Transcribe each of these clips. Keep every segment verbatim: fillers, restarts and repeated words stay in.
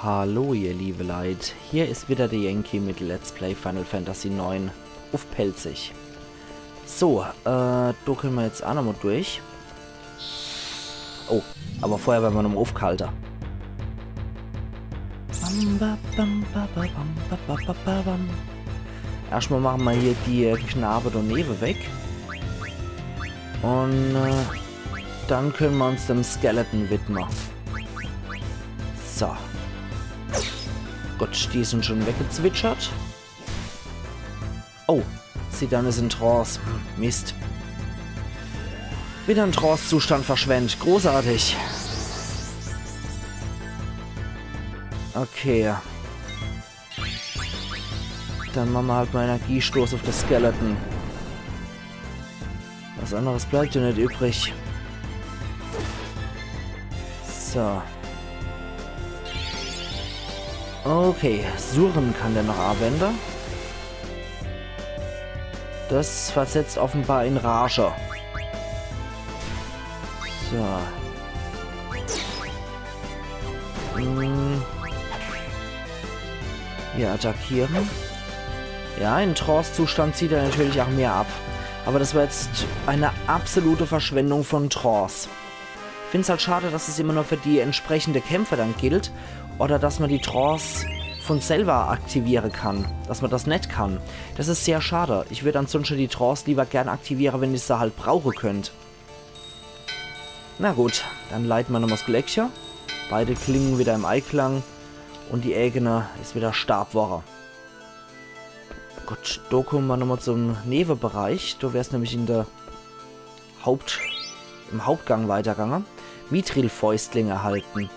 Hallo ihr liebe Leit, hier is wieder de Yankee mit Let's Play Final Fantasy neun uff Pälzisch. So, äh, do kenne mer jetzt aa nochmol durch. Oh, awwer vorher werre mer nochmol uffghalte. Bam, ba, bam, ba, ba, bam, ba, ba, ba, ba, bam. Erschtmol mache mer hier die, äh, Knabe donewe weg. Un, äh, dann kenne mer uns dem Skeleton widme. So. Gut, die sin schun weggezwitschert. Oh, Zidane is in Trance. Hm, Mist. Wieder en Trance-Zustand verschwendt. Großartig. Okay. Dann mache mer halt mol Energiestoß uff des Skeleton. Was anneres bleibt jo net übrig. So. Okay, Surren kann der noch awende. Des versetzt offenbar in Rage. So. Hm. Wir attackieren. Ja, in Trance-Zustand zieht er natürlich aa mehr ab. Awwer des war jetzt e absolute Verschwendung vun Trance. Ich find's halt schade, dass es immer nur für die entsprechende Kämpfe dann gilt. Oder dass mer die Trance vun selwer aktiviere kann. Dass mer des net kann. Des is sehr schade. Ich würd ansunschte die Trance liewer gern aktiviere, wenn ich se halt brauche könnt. Na gut, dann leite mer nochmol des Gleckche. Beide Klinge wieder im Eiklang un die Ägene is wieder Staab worre. Gut, do kumme mer nochmol zum Newebereich. Do wär's nämlich in der Haupt-, im Hauptgang weitergange. Mithril-Fäustling erhalten.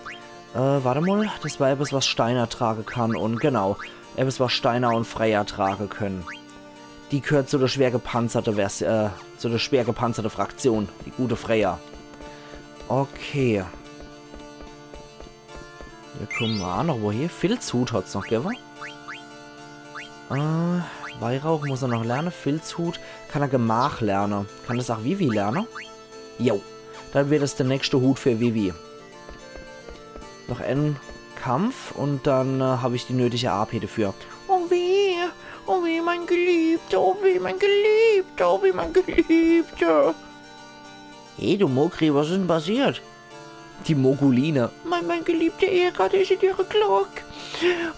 Äh, wart emol, des war ebbes, was Steiner trage kann un genau, ebbes, was Steiner un Freya trage könne. Die gehört zu der schwer gepanzerte Vers-, äh, zu der schwer gepanzerte Fraktion, die gute Freya. Okay. Do kumme mer aa noch wohin. Filzhut hat's noch gewwe. Äh, Weihrauch muss er noch lerne. Filzhut kann er Gemach lerne. Kann des aa Vivi lerne? Jo. Dann wär des de nächschte Hut für Vivi. Noch en Kampf un dann, äh, hab ich die nötige A P dafür. Oh weh, oh weh, mein Geliebter, oh weh, mein Geliebter, oh weh, mein Geliebter. Hey, du Mogri, was is denn passiert? Die Moguline. Mein, mein geliebter Ehegatte is in ihre Glock.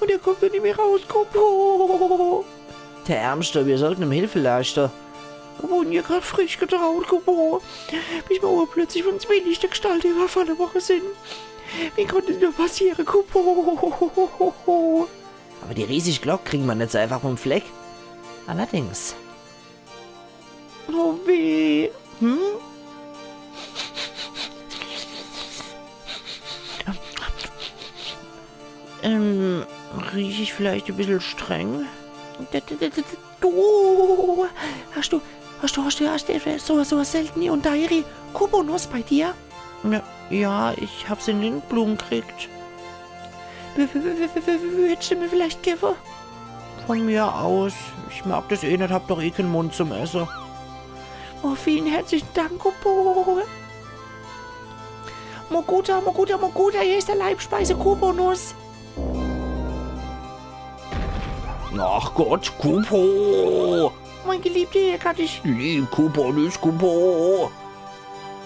Un er kummt do nimmi raus, Kupo. Der Ärmste, mir sollten em Hilfe leischte. Mir wurden jo grad frisch getraut, Kupo. Bis mer urplötzlich vun Zwielichtergestalte iwwerfalle worre sin. Wie konnt des nur passiere, Kupo? Awwer die riesig Glock kriege mer net so einfach vum Fleck. Allerdings. Oh weh. Hm? Ähm, riech ich vielleicht e bissel streng? Du, hast du, hast du, hast du, hast du so, so e selteni Undairi Kuponuss bei dir? Ja, ja, ich hab se in de Lindblum gekriegt. W-, w-, w-, w-, w-, würdst du mir vielleicht gewwe? Von mir aus. Ich mag des eh net, hab doch eh keen Mund zum Esse. Oh, vielen herzlichen Dank, Kupo. Mokuta, Mokuta, Mokuta, hier is de Leibspeise Kuponuss. Ach Gott, Kupo! Mein geliebter Ehegatte. Lieb Kupo, lieb Kupo.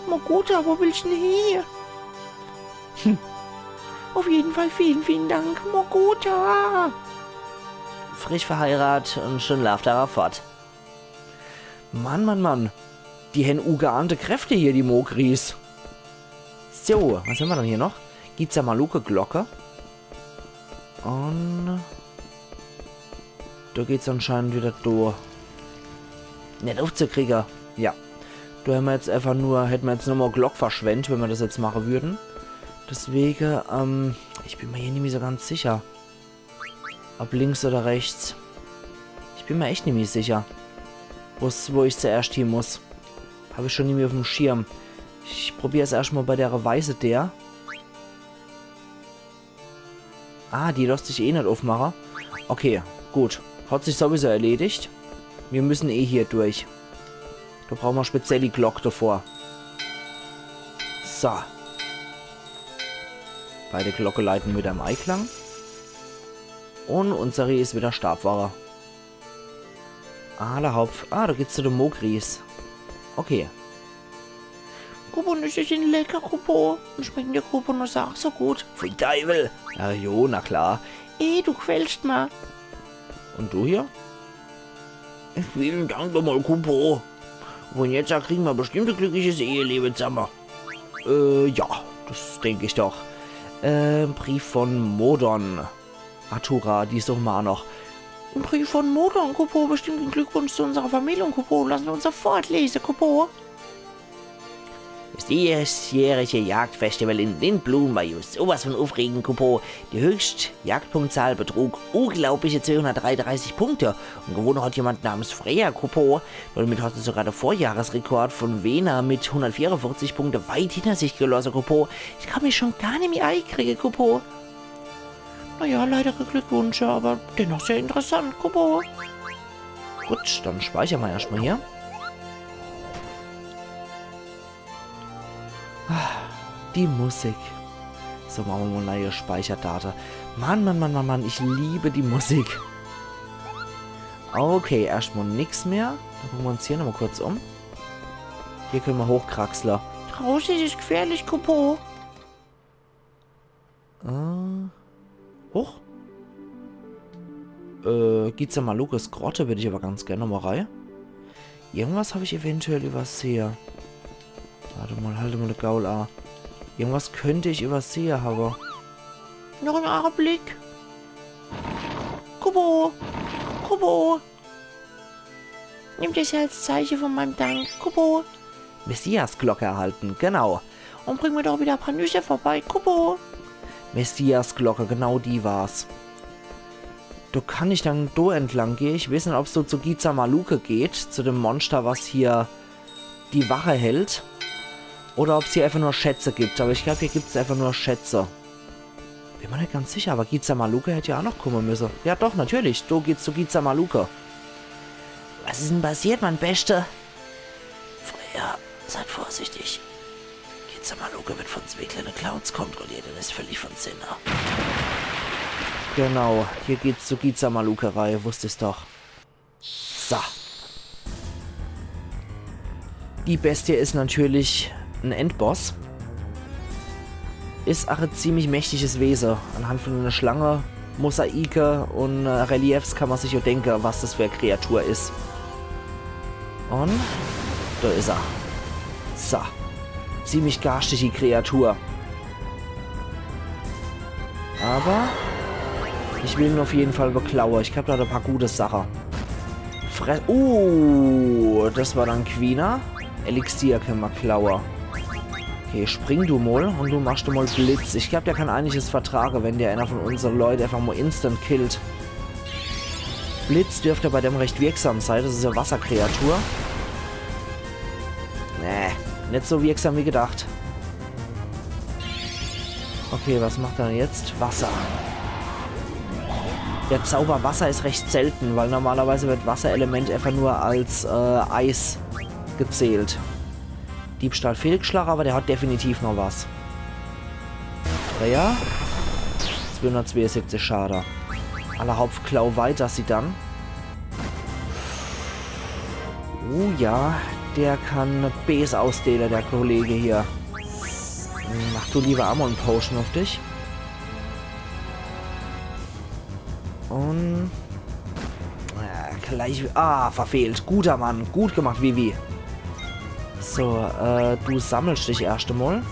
Mokuta, wo willst du denn hin? Hm. Auf jeden Fall vielen, vielen Dank, Mokuta. Frisch verheiratet und schon lauft er fort. Mann, Mann, Mann. Die hän ugeahnte Kräfte hier, die Mogris. So, was hämmer dann hier noch? Gibt's ja Maluke-Glocke. Und do geht's anscheinend wieder do. Net aufzukriege. Ja. Do hämmer jetzt einfach nur, hätte mer jetzt nochmal Glock verschwendt, wenn mer das jetzt mache würden. Deswege, ähm, ich bin mir hier nimmi so ganz sicher. Ob links oder rechts. Ich bin mir echt nimmi sicher, wo's, wo ich zuerscht hie muss. Hab ich schon nimmi auf dem Schirm. Ich probier's erscht mal bei der Weise der. Ah, die losst sich eh net aufmache. Okay, gut. Hat sich sowieso erledigt. Wir müssen eh hier durch. Do brauche mer speziell die Glock davor. So. Beide Glocke leiten wieder im Eiklang. Un unseri is wieder Stabwache. Alla hopp. Ah, do geht's zu de Mogris. Okay. Kupo-Nüsse sin lecker, Kupo. Un schmecken dir Kupo-Nüsse ach so gut? Pfui Deiwel. Ach jo, na klar. Eh, du quälscht ma. Un du hier? Vielen Dank nochmal, Kupo. Un jetzt kriegen ma bestimmt e glückliches Ehelewe zamme. Äh, ja, das denk ich doch. Äh, Brief von Modon. Atura, die suche ma ach noch. En Brief von Modon, Kupo, bestimmt en Glückwunsch zu unserer Familie un Kupo, lass uns sofort lese, Kupo. Das diesjährige Jagdfestival in Lindblum war jo sowas von uffregend, Kupo. Die Höchstjagdpunktzahl betrug unglaubliche zweihundertdreiunddreißig Punkte un gewonnen hat jemand namens Freya, Kupo. Damit hat se sogar de Vorjahresrekord von Vena mit hundertvierundvierzig Punkte weit hinter sich gelosse, Kupo. Ich kann mich schon gar nimmi eikriege, Kupo. Naja, leider kee Glückwünsche, aber dennoch sehr interessant, Kupo. Gut, dann speicher ma erscht ma hier. Ah, die Musik. So, mache ma mol neie Speicherdate. Mann, Mann, Mann, Mann, Mann, ich liebe die Musik. Okay, erscht ma nix mehr. Dann gucke ma uns hier nochmal kurz um. Hier könne ma hochkraxle. Drauße is es gefährlich, Kupo. Äh, hoch. Äh, Gizamalukes Grotte würd ich aber ganz gern nochmal rei. Irgendwas hab ich eventuell übersehe. Wart mal, halt mal de Gaul a. Irgendwas könnt ich übersehe habe. Noch en Augenblick. Kupo! Kupo! Nimm das als Zeichen von meinem Dank, Kupo. Messias-Glocke erhalten, genau. Und bring mir doch wieder ein paar Nüsse vorbei, Kupo. Messias-Glocke, genau die war's. Do kann ich dann do entlang gehe. Ich weiß net, ob's do zu Gizamaluke geht, zu dem Monster, was hier die Wache hält. Oder ob's hier einfach nur Schätze gibt. Aber ich glaub, hier gibt's einfach nur Schätze. Bin mir net ganz sicher, aber Gizamaluke hätt ja auch noch kumme müsse. Ja doch, natürlich. Do geht's zu Gizamaluke. Was is denn passiert, mein Bester? Freya, seid vorsichtig. Gizamaluke wird von zwei kleine Clowns kontrolliert und ist völlig von Sinne. Genau, hier geht's zu Gizamaluke rei, wusst ich's doch. So. Die Bestie is natürlich en Endboss. Is ach e ziemlich mächtiges Wese. Anhand von ner Schlange, Mosaike und, äh, Reliefs kann man sich ja denke, was das für e Kreatur is. Und do is er. So. Ziemlich garstige Kreatur. Aber ich will ihn auf jeden Fall beklaue. Ich hab da e paar gute Sache. Fre-, uh, das war dann Quina. Elixier könne ma klaue. Okay, spring du mol und du machst du mol Blitz. Ich glaub, der kann einiges vertrage, wenn der einer von unsere Leute einfach mol instant killt. Blitz dürfte bei dem recht wirksam sei. Das is e Wasserkreatur. Nee, net so wirksam wie gedacht. Okay, was macht er jetzt? Wasser. Der Zauber Wasser is recht selten, weil normalerweise wird Wasserelement einfach nur als, äh, Eis gezählt. Diebstahl fehlgeschlage, aber der hat definitiv noch was. Freya? Zweihundertzweiundsiebzig Schade. Alla hopp, klau weiter, Zidane. Oh ja, der kann bees ausdeele, der Kollege hier. Mach du lieber Amon Potion auf dich. Und, äh, gleich. Ah, verfehlt. Guter Mann. Gut gemacht, Vivi. So, äh, du sammelst dich erscht emol.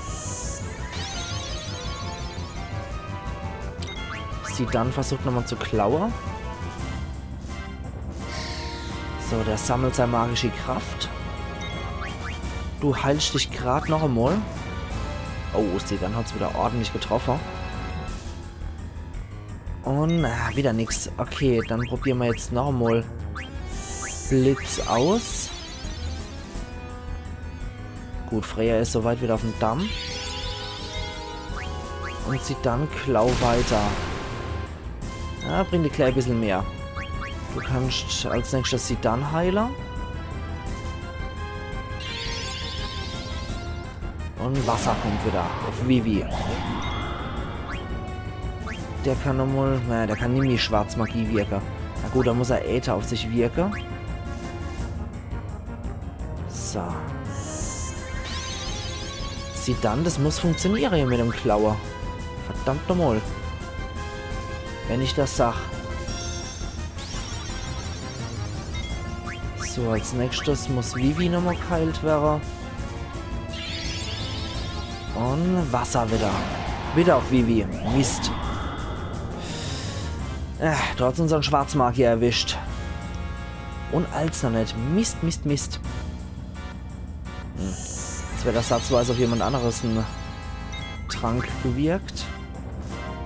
Zidane versucht nochmal zu klaue. So, der sammelt sei magische Kraft. Du heilst dich grad noch emol. Oh, Zidane hat's wieder ordentlich getroffe. Und, ah, wieder nix. Okay, dann probiere ma jetzt noch emol Blitz aus. Gut, Freya is soweit wieder auf dem Damm. Und Zidane klau weiter. Ja, bring die gleich e bissel mehr. Du kannst als nächstes Zidane heile. Und Wasser kommt wieder auf Vivi. Der kann nochmal, naja, der kann nimmi Schwarzmagie wirke. Na gut, da muss er Äther auf sich wirke. So. Zidane, das muss funktioniere hier mit dem Klaue. Verdammt nochmal. Wenn ich das sag. So, als nächstes muss Vivi nochmal geheilt werre. Und Wasser wieder. Wieder auf Vivi. Mist. Äh, du hast unsern Schwarzmagier erwischt. Und als noch net. Mist, Mist, Mist. Hm. Jetzt wird ersatzweise auf jemand anderes ein Trank gewirkt.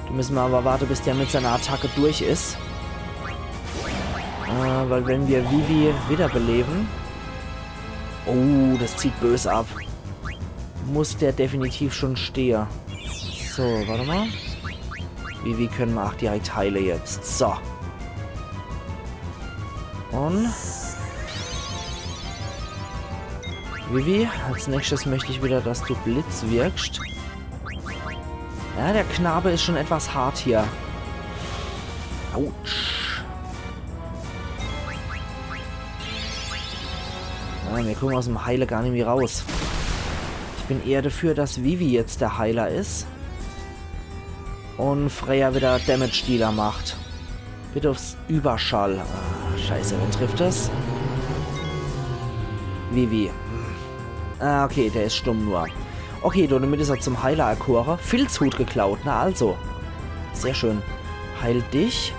Do müsse mer aber warte, bis der mit seiner Attacke durch is. Äh, weil wenn wir Vivi wiederbeleben... Oh, das zieht bös ab. Muss der definitiv schon stehe. So, warte mal. Vivi können wir auch direkt heile jetzt. So. Und Vivi, als nächstes möchte ich wieder, dass du Blitz wirkst. Ja, der Knabe ist schon etwas hart hier. Autsch. Ja, wir kommen aus dem Heile gar nicht mehr raus. Ich bin eher dafür, dass Vivi jetzt der Heiler ist. Und Freya wieder Damage-Dealer macht. Bitte aufs Überschall. Ah, scheiße, wen trifft das? Vivi. Ah, okay, der ist stumm nur. Okay, damit ist er zum Heiler erkore. Filzhut geklaut, na also. Sehr schön. Heil dich.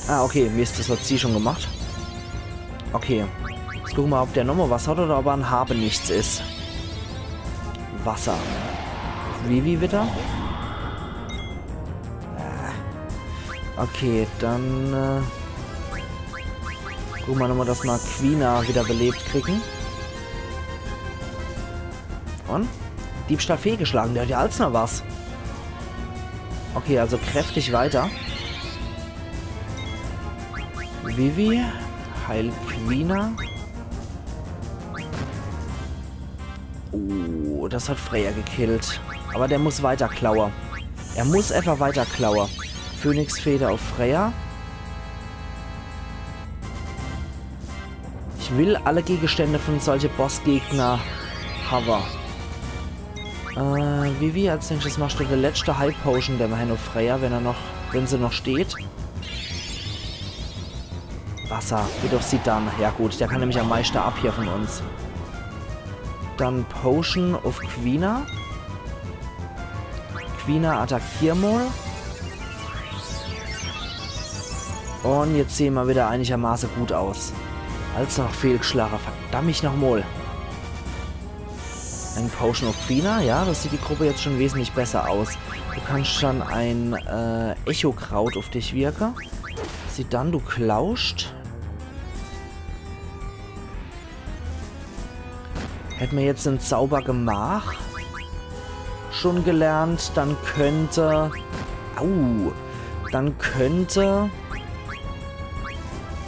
Ah, okay, Mist, das hat sie schon gemacht. Okay. Jetzt gucke mer, ob der nochmal was hat oder ob er ein Habenichts ist. Wasser. Vivi wieder. Ah. Okay, dann, äh, gucke mer nochmal, dass mer Quina wieder belebt kriegen. Und? Diebstahl fehlgeschlagen, der hat ja als noch was. Okay, also kräftig weiter. Vivi, heil Quina. Oh, das hat Freya gekillt. Aber der muss weiter klaue. Er muss einfach weiter klaue. Phönixfeder auf Freya. Ich will alle Gegenstände von solche Bossgegner hawwe. Äh, Vivi, als nächstes machst du die letzte High Potion, der Hänn auf Freya, wenn er noch, wenn sie noch steht. Wasser, geht auf Zidane. Ja gut, der kann nämlich am meiste ab hier von uns. Dann Potion auf Quina. Quina, attackier mal. Und jetzt sehen wir wieder einigermaßen gut aus. Als noch fehlgeschlagen, verdammt mich noch mal. Ein Potion of Quina, ja, das sieht die Gruppe jetzt schon wesentlich besser aus. Du kannst schon ein äh, Echo-Kraut auf dich wirken. Zidane, du klauscht. Hätt mer jetzt den Zauber gemach, schon gelernt, dann könnte, au, dann könnte,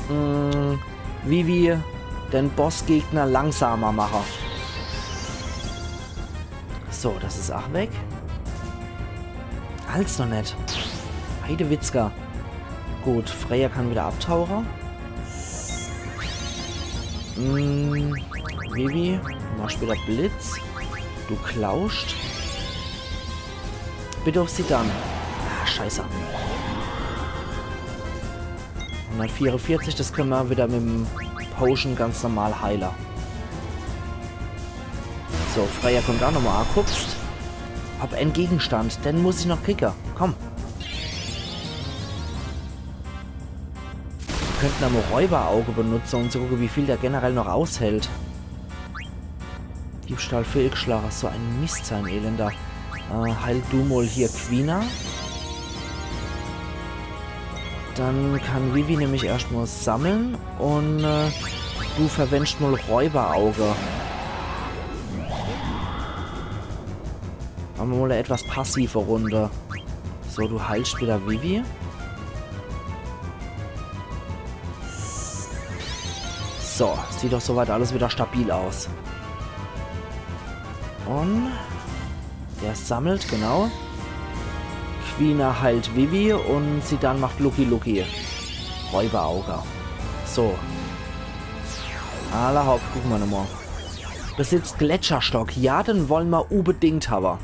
mh, Vivi den Bossgegner langsamer mache. So, das is ach weg. Als noch net. Heidewitzka. Gut, Freya kann wieder abtauche. Mm, Vivi, du machst wieder Blitz. Du klauscht. Bitte auf Zidane. Ah, scheiße. Hundertvierundvierzig, das können wir wieder mit dem Potion ganz normal heilen. So, Freya kommt auch nochmal angehupst. Hab einen Gegenstand, den muss ich noch kriegen. Komm. Wir könnten einmal Räuberauge benutzen, um zu gucken, wie viel der generell noch aushält. Diebstahl fehlgeschlagen, so ein Mist, so ein elender. Äh, heil du mal hier Quina. Dann kann Vivi nämlich erstmal sammeln und äh, du verwendest mal Räuberauge. Machen wir mal eine etwas passive Runde. So, du heilst wieder Vivi. So, sieht doch soweit alles wieder stabil aus. Und der sammelt, genau. Quina heilt Vivi und Zidane macht Lucky Lucky. Räuberauge. So. Alla hopp, gucke mer nochmol. Besitzt Gletscherstock. Ja, den wolle mer unbedingt hawwe.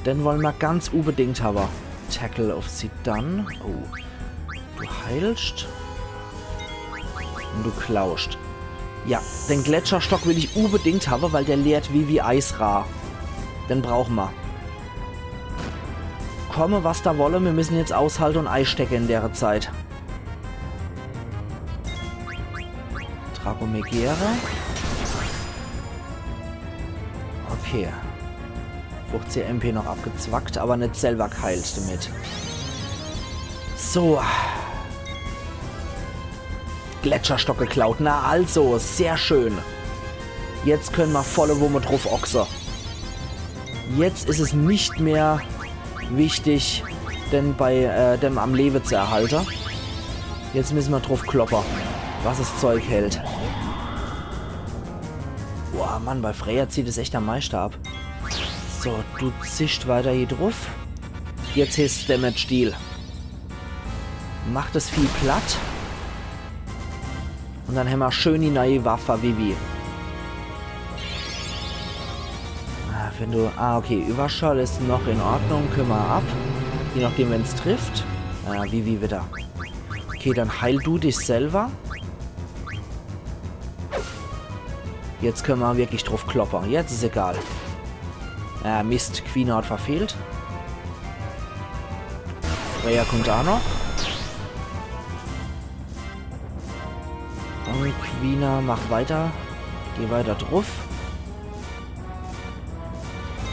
Den wolle mer ganz unbedingt hawwe. Tackle uff Zidane. Oh. Du heilscht. Und du klauscht. Ja, den Gletscherstock will ich unbedingt hawwe, weil der lehrt Vivi Eisra. Den brauche mer. Komme, was da wolle, mir müsse jetzt aushalte und eistecke in dere Zeit. Dragomegera. Okay. Fuchzeh M P noch abgezwackt, aber net selber geheilt damit. So. Gletscherstock geklaut. Na also, sehr schön. Jetzt könne mer volle Wumme druff ochse. Jetzt is es nicht mehr wichtig, den bei, äh, dem am Lewe zu erhalte. Jetzt müsse mer druff kloppe, was es Zeug hält. Boah, Mann, bei Freya zieht es echt am meiste ab. So, du zischst weiter hier druff. Jetzt heißt's Damage Deal. Macht es viel platt. Und dann hämmer schön die neie Waffe, Vivi. Ah, wenn du... Ah, okay, Überschall is noch in Ordnung, könne mer ab. Je nachdem, wenn's trifft. Ah, Vivi wieder. Okay, dann heil du dich selber. Jetzt könne mer wirklich druff kloppe. Jetzt is egal. Ah, Mist, Quina hat verfehlt. Freya kommt auch noch. Und Quina, mach weiter. Geh weiter druff.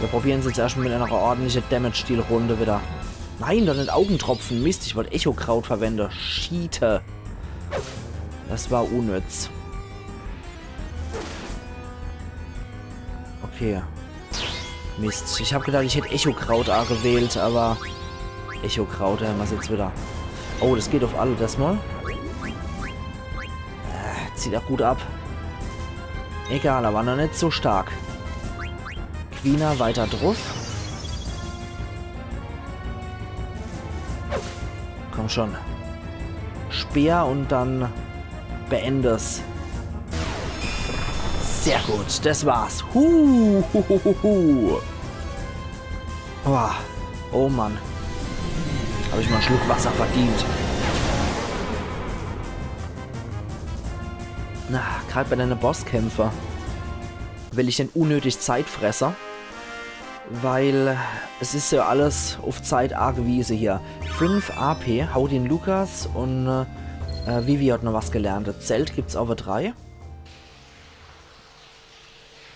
Mir probiere's jetzt erscht mol mit einer ordentliche Damage-Deal-Runde wieder. Nein, doch net Augentropfen. Mist, ich wollt Echo-Kraut verwende. Schiete. Das war unnütz. Okay. Mist. Ich hab gedacht, ich hätt Echo-Kraut agewählt, aber Echo-Kraut, ja, was jetzt wieder. Oh, das geht auf alle das Mal. Äh, zieht auch gut ab. Egal, aber noch net so stark. Quina weiter druff. Komm schon. Speer und dann beende's. Sehr gut, das war's. Hu, hu, hu, hu, hu. Oh, oh Mann. Hab ich mal einen Schluck Wasser verdient. Na, grad bei deine Bosskämpfe will ich net unnötig Zeit fresse, weil es is ja alles auf Zeit agewiese hier. Fünf A P, hau den Lukas und, äh, Vivi hat noch was gelernt. Das Zelt gibt's aber drei.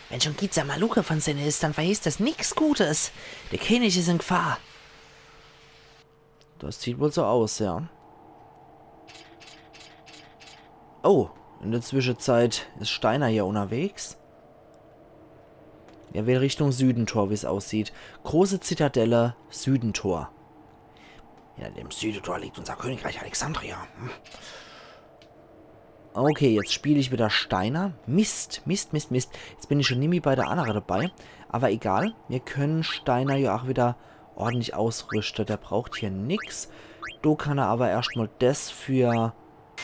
Wenn schon Kiza Maluche von Sinne is, dann verheißt das nix Gutes. Der König is in Gefahr. Das sieht wohl so aus, ja. Oh, in der Zwischenzeit is Steiner hier unterwegs. Er will Richtung Südentor, wie's aussieht. Große Zitadelle, Südentor. Hinter dem Südentor liegt unser Königreich Alexandria. Hm. Okay, jetzt spiel ich wieder Steiner. Mist, Mist, Mist, Mist. Jetzt bin ich schon nimmi bei der annere dabei. Aber egal, mir können Steiner ja auch wieder ordentlich ausrüste. Der braucht hier nix. Do kann er aber erscht mal des für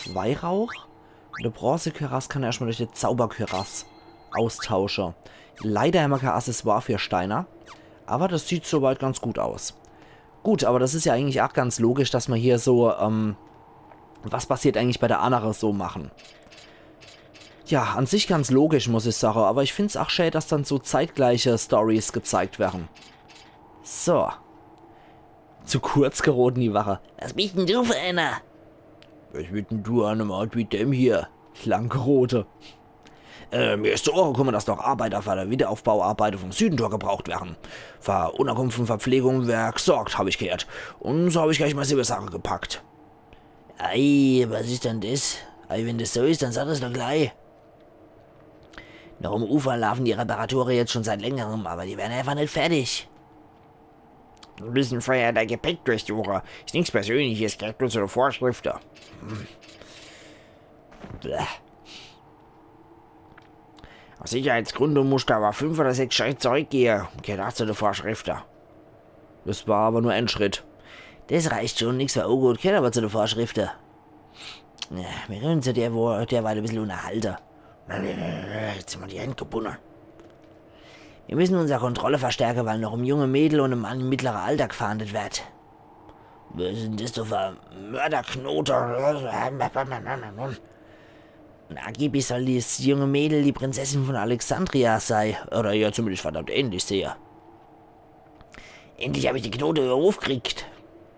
Weihrauch. De Bronzekürass kann er erscht mal durch de Zauberkürass austausche. Leider hämmer kein Accessoire für Steiner. Aber das sieht soweit ganz gut aus. Gut, aber das is ja eigentlich auch ganz logisch, dass mer hier so, ähm, was passiert eigentlich bei der annere so machen. Ja, an sich ganz logisch, muss ich sage, aber ich find's auch schä, dass dann so zeitgleiche Stories gezeigt werre. So. Zu kurz geroden, die Wache. Was bist denn du für einer? Was bist denn du an einem Ort wie dem hier? Lang gerote. Äh, mir is zu Ohre kumme, dass noch Arbeiter für die Wiederaufbauarbeite vom Südentor gebraucht werre. Für Unterkunft und Verpflegung wär gesorgt, hab ich gehört. Und so hab ich gleich mal siwwe Sache gepackt. Ei, was is denn des? Ei, wenn des so is, dann sag des doch gleich. Noch am Ufer laufen die Reparature jetzt schon seit längerem, aber die werre einfach net fertig. Mir müssen vorher dei Gepäck durchsuche. Is nix Persönliches, gehört bloß zu de Vorschrifte. Hm. Bleh. Aus Sicherheitsgründe musst du aber fünf oder sechs Schritt zurückgehe. Gehört auch zu de Vorschrifte. Das war aber nur ein Schritt. Das reicht schon, nix für ungut, gehört aber zu de Vorschrifte. Ja, mir können uns ja der, derweil e bissel unterhalte. Jetzt sin mir die Hände gebunne. Wir müssen unsere Kontrolle verstärken, weil noch em junge Mädel und em Mann im mittleren Alter gefahndet wird. Was is denn das do für e Mörderknote? Na, angeblich soll das junge Mädel die Prinzessin von Alexandria sei. Oder ja, zumindest verdammt ähnlich sehe. Endlich hab ich die Knote wieder uffkriegt.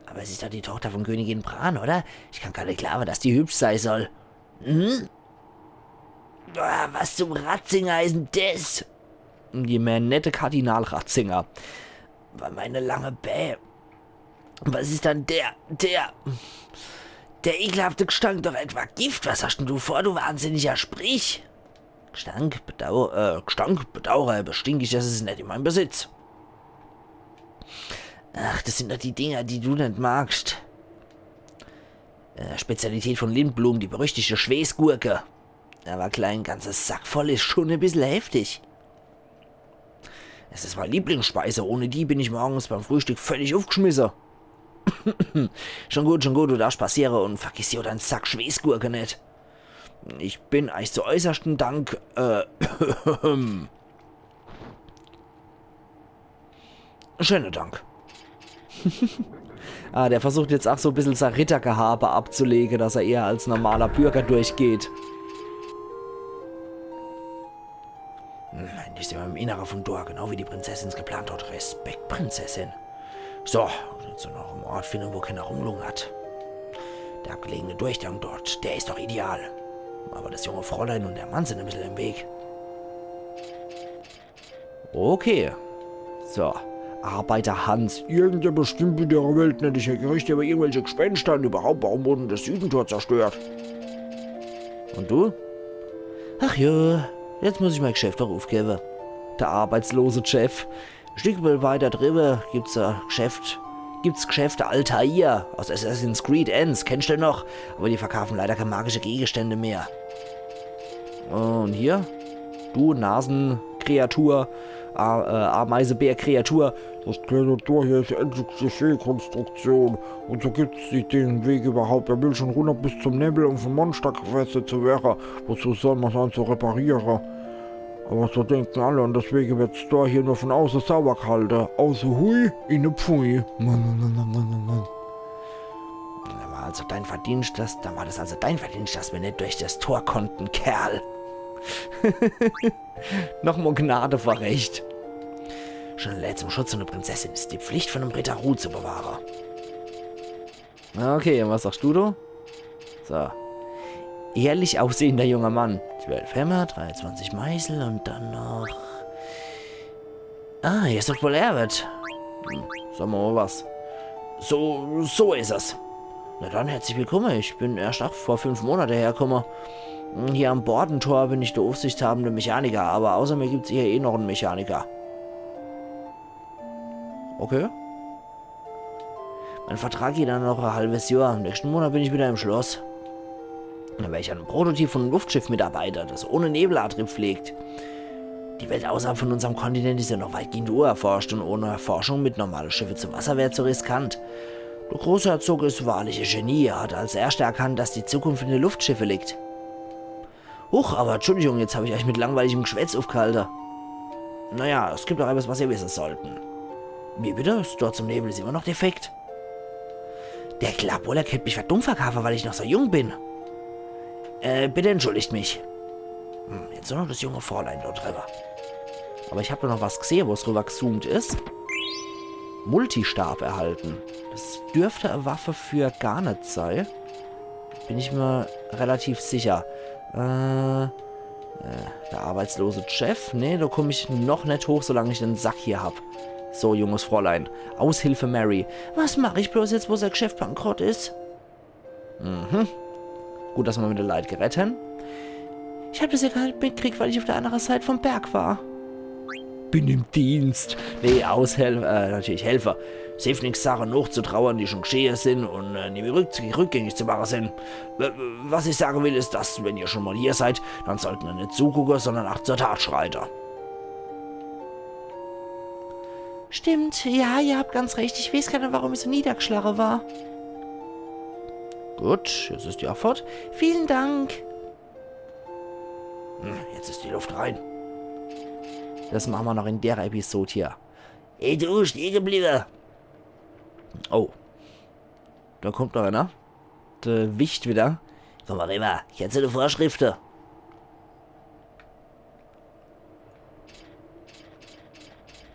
Aber es is doch die Tochter von Königin Bran, oder? Ich kann gar net glaawe, dass die hübsch sei soll. Hm? Ah, was zum Ratzinger is denn das? Die Manette Kardinal Ratzinger. Bei meine lange Bä. Was is dann der, der, der ekelhafte Gestank doch etwa Gift? Was hast denn du vor, du wahnsinniger Sprich? Gestank, bedauer, äh, Gestank, bedauere, bestink ich, das is net in meinem Besitz. Ach, das sin doch die Dinger, die du net magst. Äh, Spezialität von Lindblum, die berüchtigte Schweißgurke. Aber klein ganzer Sack voll is schon e bissel heftig. Es is meine Lieblingsspeise. Ohne die bin ich morgens beim Frühstück völlig uffgeschmisse. Schon gut, schon gut, du darfst passiere und vergiss jo dein Sack Schweißgurke net. Ich bin eich zu äußersten Dank, äh, schöne Dank. Ah, der versucht jetzt ach so e bissel sei Rittergehabe abzulege, dass er eher als normaler Bürger durchgeht. Hm, endlich sin mir im Innere vom Tor, genau wie die Prinzessin's geplant hat. Respekt, Prinzessin. So, jetzt noch en Ort finde, wo keiner rumlungert. Der abgelegene Durchgang dort, der is doch ideal. Aber das junge Fräulein und der Mann sin e bissel im Weg. Okay. So. Arbeiter Hans. Irgendwer bestimmt in der Welt net. Ich höre Gerüchte über irgendwelche Gespenster und überhaupt, warum wurde das Südentor zerstört? Und du? Ach jo, jetzt muss ich mein Geschäft doch uffgebe. Der arbeitslose Chef. Stück weiter driwwe gibt's e Geschäft. Gibt's Geschäfte Altair aus Assassin's Creed eens. Kennst du noch? Aber die verkaufen leider keine magische Gegenstände mehr. Und hier? Du Nasenkreatur, A äh, Ameisebär-Kreatur. Das kleine Tor hier is die einzigste Feekonstruktion. Und so gibt's die, den Weg überhaupt. Wer will schon runter bis zum Nebel, um vom Monster gefressen zu werden? Wozu soll man dann so reparieren? Aber so denken alle und deswegen wird's Tor hier nur von außen sauber gehalten. Außer hui, in de Pfui. Dann war also dein Verdienst, dass, dann war das also dein Verdienst, dass wir net durch das Tor konnten, Kerl. Nochmal Gnade vor Recht. Schon allein zum Schutz von der Prinzessin ist die Pflicht von einem Ritter, Ruhe zu bewahren. Okay, und was sagst du, du? So. Ehrlich aussehender junger Mann. Zwölf Hämmer, dreiundzwanzig Meißel und dann noch. Ah, hier is doch wohl Erwet. Hm, sag mal was. So, so is es. Na dann, herzlich willkommen. Ich bin erst ach vor fünf Monate herkomme. Hier am Bordentor bin ich der aufsichtshabende Mechaniker, aber außer mir gibt's hier eh noch en Mechaniker. Okay. Mein Vertrag geht dann noch ein halbes Jahr. Im nächsten Monat bin ich wieder im Schloss. Da werde ich an einem Prototyp von einem Luftschiff mitarbeiten, das ohne Nebelantrieb fliegt. Die Welt außerhalb von unserem Kontinent ist ja noch weitgehend unerforscht und ohne Forschung mit normalen Schiffen zu Wasser wäre zu riskant. Der Großherzog ist wahrlich ein Genie. Er hat als erster erkannt, dass die Zukunft in den Luftschiffe liegt. Huch, aber Entschuldigung, jetzt hab ich euch mit langweiligem Geschwätz aufgehalten. Naja, es gibt noch etwas, was ihr wissen sollten. Wie bitte? Is dort zum Nebel is immer noch defekt? Der glaubt wohl, er könnt mich für dumm verkaufen, weil ich noch so jung bin. Äh, bitte entschuldigt mich. Hm, jetzt nur noch das junge Fräulein dort drüber. Aber ich hab da noch was gesehen, wo es rüber gezoomt ist. Multistab erhalten. Das dürfte eine Waffe für Garnet sein. Bin ich mir relativ sicher. Äh, äh, der arbeitslose Chef? Nee, da komm ich noch net hoch, solange ich den Sack hier hab. So, junges Fräulein. Aushilfe Mary. Was mach ich bloß jetzt, wo sein Geschäft bankrott is? Mhm. Gut, dass wir mit de Leit geredt haben. Ich hab das ja gar net mitgekriegt, weil ich auf der anderen Seite vom Berg war. Bin im Dienst. Nee, aushelfe, äh, natürlich helfe. Es hilft nix, Sachen nachzutrauern, die schon geschehen sind und äh, nie mehr rück rückgängig zu machen sind. W was ich sagen will, ist, dass, wenn ihr schon mal hier seid, dann sollten wir nicht zugucken, sondern auch zur Tat schreiten. Stimmt, ja, ihr habt ganz recht. Ich weeß gar net, warum ich so niedergeschlache war. Gut, jetzt is die aa fort. Vielen Dank. Hm, jetzt is die Luft rein. Das mache mer noch in der Episode hier. Ey, du, steh gebliebe. Oh. Do kommt noch ener. De Wicht wieder. Komm mol riwwer, ich hätt so e Vorschrifte.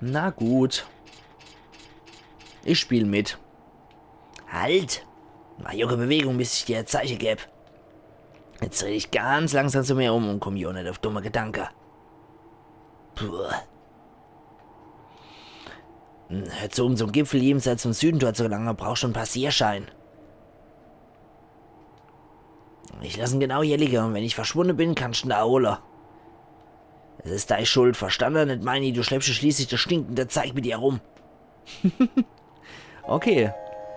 Na gut. Ich spiel mit. Halt! Mach jo kä Bewegung, bis ich dir e Zeiche geb. Jetzt dreh dich ganz langsam zu mir um un komm jo net uff dumme Gedanke. Puh. Hm, hör zu, um zum Gipfel jenseits vom Südentor zu gelange, brauchsch en Passierschein. Ich lass en genau hier liege un wenn ich verschwunne bin, kannsch en do hole. Es is dei Schuld, verstanne? Net meini, du schleppsch jo schließlich das stinkende Zeig mit dir rum. Okay.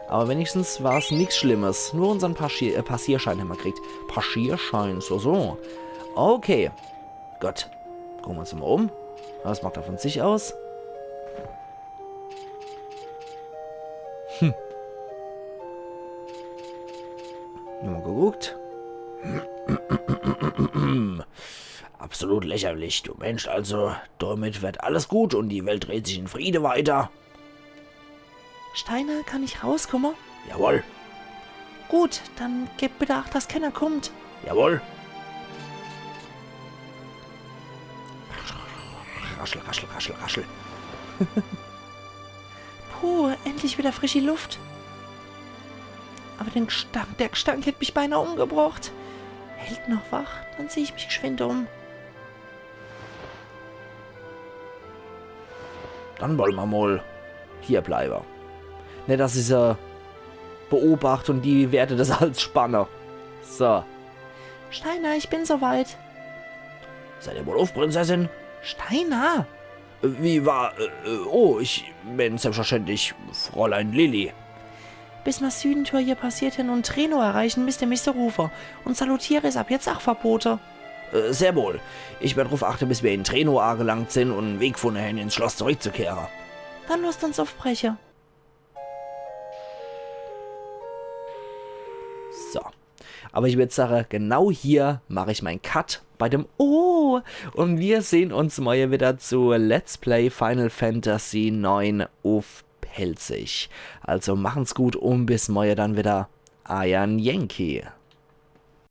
Aber wenigstens war's nix Schlimmes. Nur unsern Paschier-, äh, Passierschein hämmer gekriegt. Passierschein, so, so. Okay. Gut. Gucke mer uns mol um. Was macht er von sich aus? Hm. Nochmol geguckt. Absolut lächerlich. Du meensch also, damit werd alles gut un die Welt dreht sich in Friede weiter? Steiner, kann ich rauskomme? Jawohl. Gut, dann geb bitte Acht, dass kenner kommt. Jawohl. Raschel, raschel, raschel, raschel. Puh, endlich wieder frischi Luft. Aber den Gestank, der Gestank hätt mich beinah umgebrocht. Hält noch wach, dann seh ich mich geschwind um. Dann wolle mer mol hier bleibe. Net, dass ich se beobacht un die werde das als spanne. So. Steiner, ich bin soweit. Seid ihr wohlauf, Prinzessin? Steiner? Äh, wie war, äh, äh, oh, ich meen selbstverständlich Fräulein Lilly. Bis mer Südentor hier passiert hen un Treno erreichen, misst ihr mich so rufe. Un Salutiere is ab jetzt ach verbote. Äh, sehr wohl. Ich werd druff achte, bis mer in Treno agelangt sin un en Weg funne hen, ins Schloss zurückzukehre. Dann losst uns uffbreche. So. Aber ich würd sage, genau hier mach ich mein Cut bei dem Oh. Un mir sehn uns morje wieder zu Let's Play Final Fantasy neun uff Pälzisch. Also machen's gut un bis morje dann wieder. Eier Yankee.